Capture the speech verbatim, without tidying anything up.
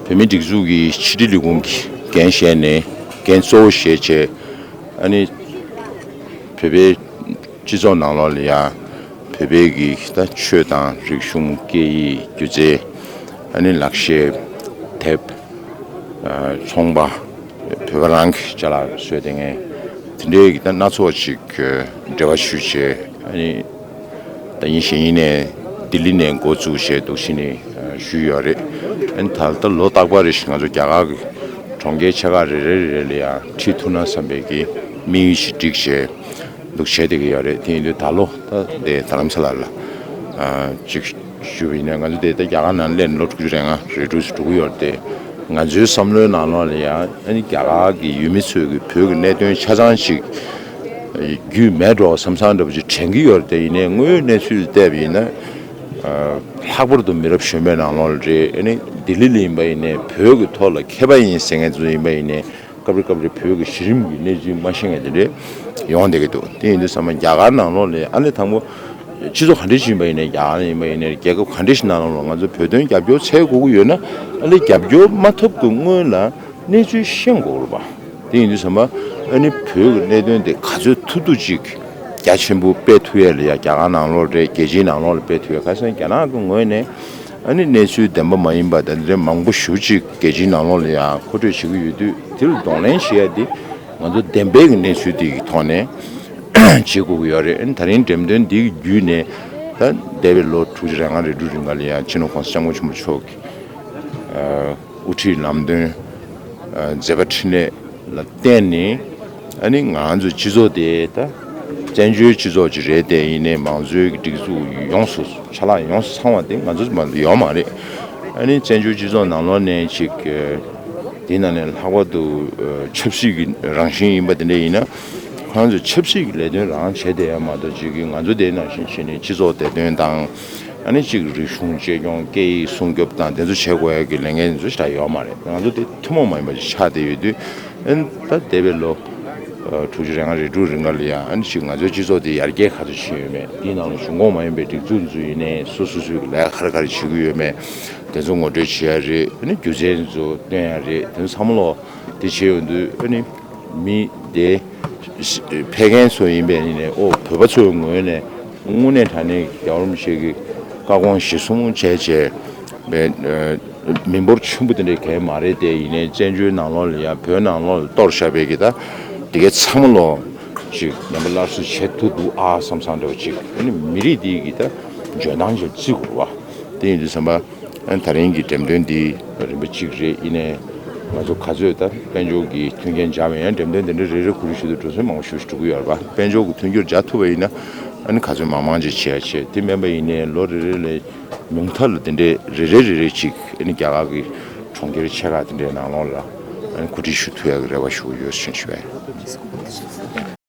བོད་མིའི་སྒྲིག་འཛུགས་ཀྱི་ཕྱི་དྲིལ་ལས་ཁུངས་ཀྱི་འགན་བཞེས་ནས་འགན་གཙོ་བོ་བཞེས་བྱས། ཨ་ནི་བོད་པའི་སྤྱི་ཚོགས་ནང་ལོགས་ལ་ཡང་བོད་པའི་གི་ད་ཆོས་དང་རིག་གཞུང་སྐད་ཡིག་སྒྱུ་རྩལ། ཨ་ནི་ལག་ཤེས། དེབ། ཨ་ཚོང་པ། བོད་པ་རང་གི་ཅ་ལག་བཟོས་བསྡད་མཁན་དེ་འདྲའི་གི་ད་སྣ་ཚོགས་ཅིག་འབྲེལ་བ་ཞུས་བྱས། ཨ་ནི་ད་ཡིན་གཞིན་ཡིན་ནས་ལྡི་ལི་ནས་འགོ་བཙུགས་བྱས་འདུག་སེ་ནས་ཞུས་ཡོད་རེད། ཨ་ནི་ད་ལྟ་ལོ་རྟག་པར་རེ་བཞིན་ང་ཚོ་རྒྱ་གར་གི་གྲོང་ཁྱེར་ཆེ་ཁག་རེ་རེ་རེ་རེ་ལ་ཡང་ཁྲིད་ཐུབ་ན་བསམ་པའི་གི་དམིགས་ཡུལ་ཞིག་བསྒྲིགས་བྱས་འདུག་བྱས་བསྡད་ཀྱི་ཡོད་རེད། དེ་ཡིན་དུས་ད་ལོ་ད་དེ་རྡ་རམ་ས་ལ་ལ་ཨ་ཅིག་ཞུས་པ་ཡིན་ན། ང་ཚོ་དེ་ད་རྒྱ་གར་ནང་སླེབས་ནས་ལོ་དྲུག་ཅུ་རེ་ལྔ་རེ་དྲུག་ཅུ་འགྲོ་གི་ཡོད་རེད་དེ། ང་ཚོའི་བསམ་བློའི་ནང་ལོགས་ལ་ཡང་ཨ་ནི་རྒྱ་གར་གི་ཡུལ་མི་ཚོས་གི་བོད་ཀྱི་གནད་དོན་ཆ་ཚང་ཅིག་རྒྱུས་མེད་འགྲོ་བསམ་བསམ་འདྲ་པོ་ཅིག་དྲན་གྱི་ཡོད་རེད་དེ། ཡིན་ནའི་དངོས་ཡོད་གནས་ཚུལ་བལྟས་པ་ཡིན་ན། ཨ་ལྷག་པར་དུ་མི་རབས་གཞོན་པའི་ནང་ལོགས་ལ་རེད། ཨ་ནི་ལྡི་ལི་ལ་ཡིན་པ་ཡིན་ནའི་བོད་ཀྱི་ཐོག་ལ་མཁས་པ་ཡིན་ཟེར་མཁན་ཚོ་ཡིན་པ་ཡིན་ནའི། སྐབས་རེ་སྐབས་རེ་བོད་ཀྱི་གཞི་རིམ་གྱི་གནས་ཚུལ་མ་ཤེས་མཁན་དེ་འདྲས་ཡོང་བསྡད་ཀྱི་འདུག་དེ་ཡིན་དུས་ཙམ་པ་རྒྱ་གར་ནང་ལོགས་ལ་ཨ་ནི་དང་པོ་སྤྱི་ཚོགས་ག་འདྲས་ཞིག་ཡིན་པ་ཡིན་ནའི། རྒྱ་གར་ཡིན་པ་ཡིན་ནའི། རྒྱལ་ཁབ་ག་འདྲས་ཤིག་ནང་ལོགས་ལ་ང་ཚོ་བོད་དོན་རྒྱབ་སྐྱོར་འཚོལ་དགོས་ཀྱི་ཡོད་ན། ཨ་ནི་རྒྱབ་སྐྱོར་མ་ཐོབ་ཀྱི་སྔོན་ལ་གནས་ཚུལ་ཤེས་དགོས་རེད་པ། དེ་ཡིན་དུས་ཙམ་པ་ཨ་ནི་བོད་ཀྱི་གནད་དོན་དེ་ག་ཚོད་ཐུབ་ཐུབ་ཅིག་རྒྱ་ཆེན་པོ་སྤེལ་ཐུབ་ཡས་ལ་ཡ། རྒྱ་གར་ནང་ལོགས་རེད། རྒྱལ་སྤྱིའི་ནང་ལོགས་ལ་སྤེལ་ཐུབ་ཡས། ཁ་སང་རྒྱ་ནག་གི་ངོས་ནས་ཨ་ནི་གནས་ཚུལ་བདེན་པ་མ་ཡིན་པ་དང་དེ་འདྲ་མང་པོ་ཞེ་པོ་ཅིག་རྒྱལ་སྤྱིའི་ནང་ལོགས་ལ་ཡང་མཁོ་སྤྲོད་བྱེད་ཀྱི་ཡོད་དུས། དེ་ལ་གདོང་ལེན་བྱེད་ཡ་དེ་ང་ཚོ་བདེན་པའི་གི་གནས་ཚུལ་དེ་གི་ཐོག་ནས་བྱེད་དགོས་ཀྱི་ཡོད་རེད། ཨ་ནི་ད་རིང་འགྲེམས་སྟོན་འདི་གི་བརྒྱུད་ནས་ད་འདས་པའི་ལོ་དྲུག་ཅུ་རེ་ལྔ་རེ་དྲུག་རིང་ག་ལ་ཡང་སྤྱི་ནོར་༸གོང་ས་༸སྐྱབས་མགོན་ཆེན་པོ་མཆོག་གི་ཨ་དབུ་ཁྲིད་ལམ་སྟོན། ཨ་མཛད་པ་འཕྲིན་ལས་ལ་བརྟེན་ནས། ཨ་ནི་ང་ཚོའི་སྤྱི་ཚོགས་དེ་ད་བཙན་བྱོལ་སྤྱི་ཚོགས་ཅིག་རེད་དེ། ཡིན་ནའི་མང་གཙོའི་སྒྲིག་འཛུགས་ཡོངས་སུ་ཆ་ལག་ཡོངས་སུ་ཚང་བ་དེ་ང་ཚོ་མ་ཡོད་མ་རེད། ཨ་ནི་བཙན་བྱོལ་སྤྱི་ཚོགས་ནང་ལོགས་ནས་ཅིག་ཨ་དེའི་ནང་ནས་ལྷག་པར་དུ་ཨ་ཆབ་སྲིད་ཀྱི་རང་བཞིན་ཡིན་པ་དེ་འདྲ་ཡིན་ན། ཁོང་ཚོས་ཆབ་སྲིད་ཀྱི་ལས་དོན་རང་བྱས་བསྡད་ཡ་མ་གཏོགས། ཅིག་གི་ང་ཚོ་དེ་ནང་བཞིན་བྱས་ནས་སྤྱི་ཚོགས་བདེ་དོན་དང་། ཨ་ནི་གཅིག་རིག་གཞུང་གཅེས་སྐྱོང་། སྐད་ཡིག་སྲུང་སྐྱོབ་དང་དེ་ཚོ་བྱེད་དགོས་ཡ་གི་ལས་འགན་ཚོ་ཞེ་དྲག་ཡོད་མ་རེད། ང་ཚོ་དེ་ཐུན་མོང་མ་ཡིན་པ་ཞིག་ཆགས་བསྡད་ཡོད་དུས། ཨ་ནི་ད་འདས་པའི་ལོ་ཨ་དྲུག་ཅུ་རེ་ལྔ་རེ་དྲུག་རིང་ག་ལ་ཡ། ཨ་ནི་གཅིག་ང་ཚོའི་སྤྱི་ཚོགས་དེ་ཡར་རྒྱས་ག་ཚོད་ཕྱིན་ཡོད་མེད། དེའི་ནང་ལ་གཞུང་ཁོངས་མ་ཡིན་པའི་སྒྲིག་འཛུགས་ཚོ་ཡིན་ནའི་སོ་སོ་སོའི་གི་ལས་ཀ་ག་རེ་ག་རེ་བྱེད་ཀྱི་ཡོད་མེད། དེ་ཚོ་ངོ་སྤྲོད་བྱེད་ཡ་རེད། ཨ་ནི་སྒྱུ་རྩལ་ཚོ་སྟོན་ཡ་རེད། དེ་ཚོ་ཚང་མ་ལོ། དེ་བྱས་ཡོང་དུས་ཨ་ནི་མི་དེ་ཕེབས་མཁན་ཚོ་ཡིན་པས་ནི་ཨོ་བོད་པ་ཚོའི་ངོས་ནས་དངོས་གནས་དྲང་གནས་རྒྱལ་བ་རིན་པོ་ཆེ་གི་བཀའ་དགོངས་གཞིར་བཟུང་བྱས་བྱས་པའི་ཨ་མི་འབོར་ཆེན་པོ་དེ་འདྲའི་གང་མ་རེད་དེ། ཡིན་ནའི་བཙན་བྱོལ་ནང་ལོགས་ལ་ཡ་བོད་ནང་ལོགས་ལ་གཏོར་བཞག་པའི་གི་ད་དེ་གའི་ཚང་མ་ལོ་ཅིག་ཉམས་པ་སླར་གསོ་བྱེད་ཐུབ་འདུག་ཨ་བསམ་བསམ་འདྲ་བ་ཅིག་ཨ་ནི་མི་རིགས་དེ་གི་ད་འཇོན་ཐང་ཅིག་བརྩི་དགོས་རེད་བ། དེ་ཡིན་དུས་ཙམ་པ། ཨ་ནི་ད་རིང་གི་འགྲེམས་སྟོན་འདི་རིམ་པ་གཅིག་རེད། ཡིན་ནའི་ང་ཚོ་ག་ཚོད་ད་དཔལ་འབྱོར་གྱི་མཐུན་རྐྱེན་སྦྱར་བ་ཡིན་ན། འགྲེམས་སྟོན་འདི་འདྲ་རེ་རེ་ཁུ་རུ་ཞུ་དུ་འགྲོ་སོང་མང་པོ་ཞིག་འགྲོ་གི་ཡོད་རེད་པ། དཔལ་འབྱོར་གྱི་མཐུན་འགྱུར་སྦྱར་ཐུབ་པ་ཡིན་ན། ཨ་ནི་ག་ཚོད་མང་མང་ཅིག་བྱེད་ཡ་བྱེད། དེ་མིན་པ་ཡིན་ནའི་ལོ་རེ་རེ་ལ་ཉུང་མཐའ་ལ་དེ་འདྲའི་རེ་རེ་རེ་རེ་ཅིག་ཨ་ནི་རྒྱ་གར་གྱི་གྲོང་ཁྱེར་ཆེ་ཁག་དེ་འདྲའི་ནང་ལོགས་ལ་ཨ་ནི་གོ་སྒྲིག་ཞུ་ཐུབ་ཡ་གི་རེ་བ་ཞུ་གི་ཡོད་ཟེར་ཞུ་བས།